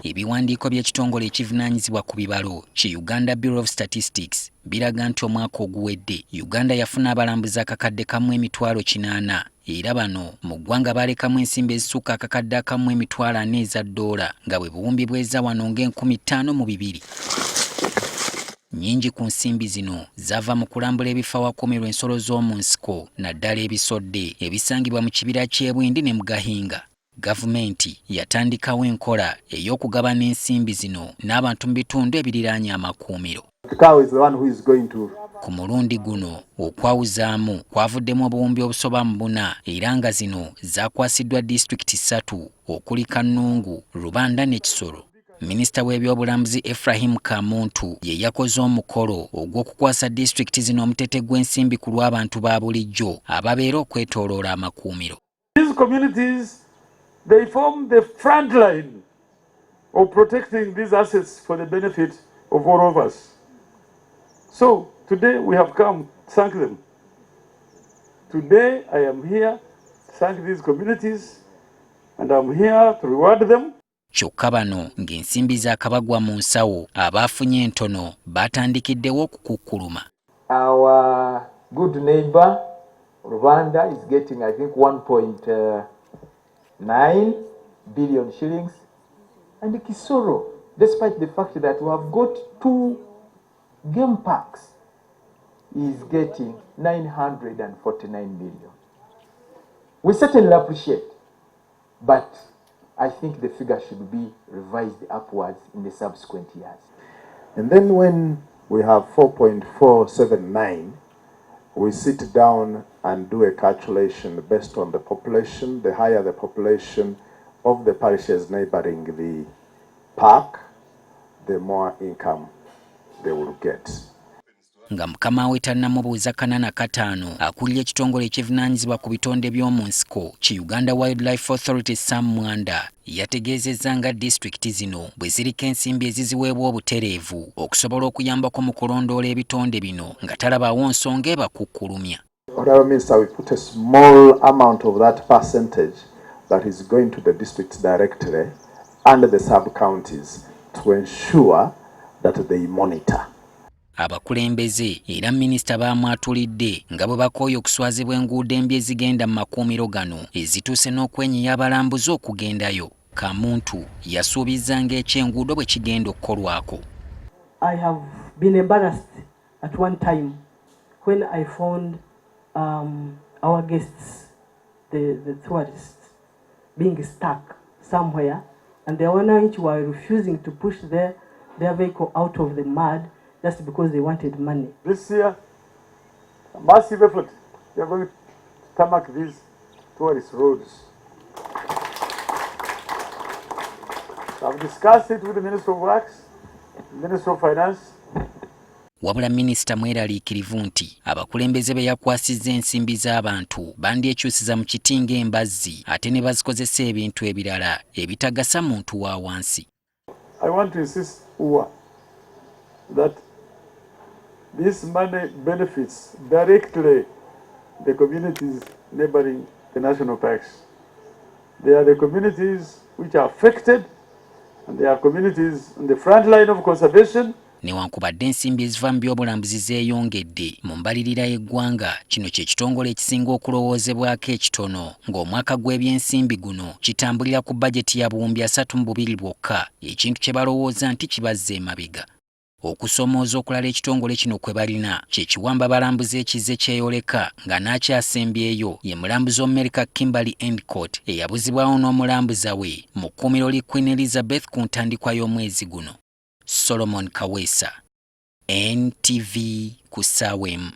Ebiwandiiko by'ekitongole ekivunaanyizibwa ku bibalo ki Uganda Bureau of Statistics biraga nti omwaka oguwedde Uganda yafuna abalambuzi 1,800,000 era bano mu ggwanga baalekamu ensimbi ezisukka 1,400,000 eza ddoola nga bwe buwumbi bweza wano ng'enkumi ttaano mu bibiri. Nnyingi ku nsimbi zino zaava mu kulambula ebifo awakuumirwa ensolo z'omu nsiko, naddala ebisodde ebisangibwa mu kibira ky'e Bwindi ne Mugahinga. Gavumenti yatandikawo enkola ey'okugabana ensimbi zino n'abantu mu bitundu ebiriraanye amakuumiro. Ku mulundi guno okwawuzaamu kwavuddemu obuwumbi obusoba mu buna era nga zino zakwasiddwa disitulikiti ssatu okuli Kannungu, Rubanda ne Kisoro. Minisita w'ebyobulambuzi Ephraim Kamuntu ye yakoze omukolo ogw'okukwasa disitulikiti zino omutete gw'ensimbi ku lw'abantu ba bulijjo ababeera okwetooloola amakuumiro. These communities, they form the front line of protecting these assets for the benefit of all of us. So today we have come to thank them. Today I am here to thank these communities and I'm here to reward them. Kyokka bano ng'ensimbi zaakabagwa mu nsawo, abaafunye entono baatandikiddewo okukukkuluma. Our good neighbor Rwanda is getting, I think, 1.9 billion shillings. And Kisoro, despite the fact that we have got two game parks, is getting 949 million. We certainly appreciate, but I think the figure should be revised upwards in the subsequent years. And then when we have 4.479, we sit down and do a calculation based on the population. The higher the population of the parishes neighboring the park, the more income they will get. Nga mukama we tannamubuuza kanana kataano, akulira ekitongole ekivunaanyizibwa ku bitonde by'omu nsiko ki Uganda Wildlife Authority, Sam Mwanda, yategeezezza nga disitulikiti zino bwe ziriko ensimbi eziziweebwa obutereevu okusobola okuyambako mu kulondoola ebitonde bino, nga talabawo nsonga ebakukkulumya. Honorable Minister, we put a small amount of that percentage that is going to the districts directly and the sub-counties to ensure that they monitor. Abakulembeze era minisita baamwatulidde nga bwe bakooye okuswazibwa enguudo embi ezigenda mu makuumiro gano ezituuse n'okwenyiya abalambuzi okugendayo. Kamuntu yasuubizza ng'ekyenguudo bwe kigenda okukolwako. I have been embarrassed at one time when I found our guests, the tourists, being stuck somewhere, and the wananchi were refusing to push their vehicle out of the mud just because they wanted money. This year, a massive effort, we are going to tarmac these tourist roads. I've discussed it with the Minister of Works, Minister of Finance. Wabula minisita mweraliikirivu nti abakulembeze be yakwasizza ensimbi z'abantu bandyekyusiza mu kiti ng'embazzi ate ne bazikozesa ebintu ebirala ebitagasa muntu wa wansi. I want to insist UWA that this money benefits directly the communities neighboring the national parks. They are the communities which are affected and they are communities on the front line of conservation. Newankubadde ensimbi eziva mu byobulambuzi zeeyongedde mu mbalirira y'eggwanga, kino kye kitongole ekisinga okulowoozebwako ekitono, ng'omwaka gw'ebyensimbi guno kitambulira ku bajeti ya buwumbi 32 bwokka, ekintu kye balowooza nti kibazza emabega. Okusoomooza okulala ekitongole kino kwe balina kye kiwamba balambuzi ekizze kyeyoleka, nga n'akyasembyeyo ye mulambuzi Omumerika Kimberly Endicott eyabuzibwawo n'omulambuza we mu kkuumiro li Queen Elizabeth ku ntandikwa y'omwezi guno. Solomon Kaweesa, NTV, ku ssaawa 1.